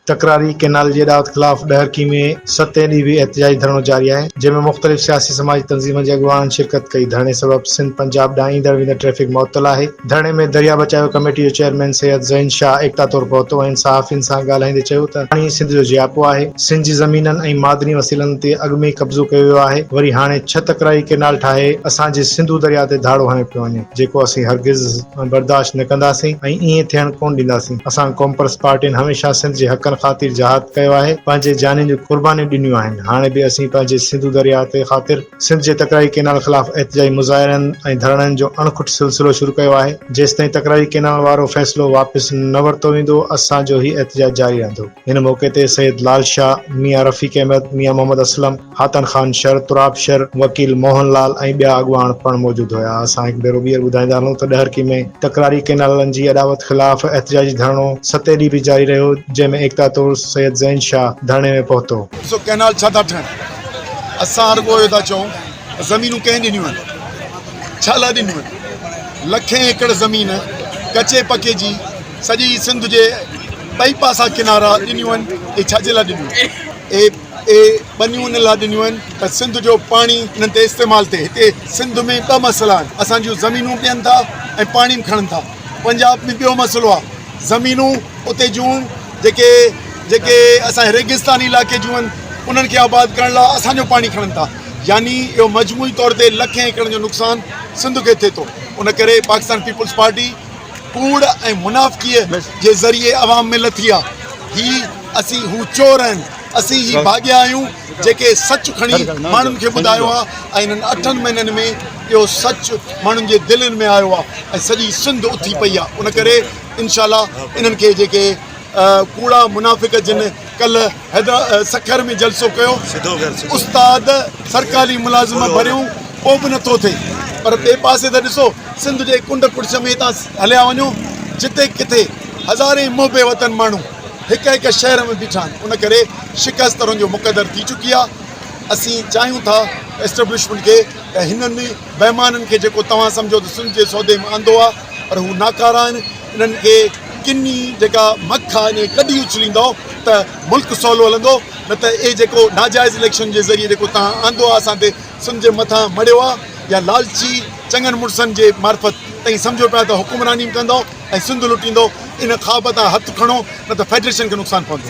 تڪراري ڪئنال جي اڏاوت خلاف ڏهرڪي ۾ ستين ڏينهن به احتجاجي ڌرڻو جاري آهي، جنهن ۾ مختلف سياسي سماجي تنظيمن جي اڳواڻن شرڪت ڪئي، ڌرڻي سبب سنڌ پنجاب ڏانهن ايندڙ ويندڙ ٽريفڪ معطل آهي، ڌرڻي ۾ دريا بچايو ڪميٽي جو چيئرمين سيد زين شاهه ايڪتا طور پهتو ۽ صحافين سان ڳالهائيندي چيو ته پاڻي سنڌ جو جياپو آهي، سنڌ جي زمينن ۽ معدني وسيلن تي اڳ ۾ ئي قبضو ڪيو ويو آهي، وري هاڻي ڇهه تڪراري ڪئنال ٺاهي اسان جي سنڌو درياء تي ڌاڙو هنيو پيو وڃي، جيڪو اسين هرگز برداشت نه ڪنداسين ۽ ائين ٿيڻ ڪونه ڏينداسين. اسان قومپرست پارٽين هميشه سنڌ جي حقن خاطر جهاد ڪيو آهي، پنهنجي جانين جون قربانيون ڏنيون آهن، هاڻي به اسين پنهنجي سنڌو درياء تي خاطر سنڌ جي تڪراري ڪئنال خلاف احتجاجي مظاهرن ۽ ڌرڻن جو اڻکٽ سلسلو شروع ڪيو آهي، جيستائين تڪراري ڪئنال وارو فيصلو واپس نه ورتو ويندو اسان جو هي احتجاج جاري رهندو. هن موقعي تي سيد لال شاهه، ميان رفيق احمد، ميان محمد اسلم، حاتن خان شر، تراب شر، وڪيل موهن لال ۽ ٻيا اڳواڻ پڻ موجود هيا. اسان هڪ ڀيرو ٻيهر ٻڌائيندا هلون ته ڏهرڪي ۾ تڪراري ڪئنالن جي اڏاوت خلاف احتجاجي ڌرڻو ستين ڏينهن به جاري رهيو، جنهن ۾ ايڪتا طور سيد زين شاهه ڌرڻي ۾ پهتو. ڏسو ڪئنال ڇا ٿا ٺهن، اسان رڳو اهو ٿا چئون ته زمينون ڪنهن ڏنيون آهن، ڇا لاء ڏنيون آهن، لکين ايڪڙ زمين ڪچي پڪي جي سڄي سنڌ جي ٻئي پاسا ڪنارا ڏنيون آهن، اهي ڇا جي لاء ڏنيون آهن، اهي اهي ٻنيون ان لاء ڏنيون آهن ته سنڌ جو پاڻي انهن تي استعمال ٿئي. هتي سنڌ ۾ ٻه مسئلا آهن، اسان جون زمينون به ڏين ٿا ۽ پاڻي به کڻن ٿا. پنجاب ۾ ٻيو مسئلو آهي زمينون اتي جون جيڪي جيڪي اسان جي ريگستاني علائقي جون آهن انهن کي آباد ڪرڻ لاء اسان جو پاڻي کڻن ٿا. يعني اهو مجموعي طور تي لکين ايڪڙن جو نقصان سنڌ کي ٿئي ٿو. ان ڪري پاڪستان پيپلز پارٽي ڪوڙ ۽ منافقيء جي ذريعي عوام ۾ لٿي آهي. هي اسين هو چور آهن. اسين هي ڀاڳيا آهيون جيڪي سچ کڻي ماڻهن کي ٻڌايو آهي ۽ انهن اٺن مهينن ۾ اهو سچ ماڻهن جي دلين ۾ آيو آهي ۽ سڄي سنڌ اٿي پئي آهي ان ڪري انشاء الله انهن کي جيڪي ڪوڙا منافق جن ڪلهه حيدر سکر ۾ جلسو ڪيو استاد سرڪاري ملازم ڀريون پوء به نٿو ٿئي پر ٻئي پاسي ته ڏسو سنڌ جي ڪنڊ ڪڙڇ ۾ هتان هليا وڃو جتي ڪٿي هزارين محب وطن ماڻهو هڪ هڪ شهر ۾ بيٺا آهن ان ڪري شڪست انهن جو مقدر ٿي چڪي آهي اسين چاهيون ٿا اسٽيبلشمينٽ کي ته هنن بيمانن کي جيڪو توهان سمجهو ته سنڌ جي سودي ۾ آندو آهي پر هو ناڪارا آهن انهن کي ڪني جيڪا مک آهي ان کي ڪڍي اڇليندو ته ملڪ سولو هلندو نه ته اهي جيڪو ناجائز اليڪشن جي ذريعي جيڪو توهان آندو آهي اسان تي سنڌ جي مٿان مڙهيو آهي يا لالچي چڱن مڙسن جي معرفت تئين سمجهو پيا ته حڪمراني به ڪندو ۽ سنڌ لٽيندو ان خواب تان هٿ کڻو نه ته فيڊريشن کي نقصان پوندو.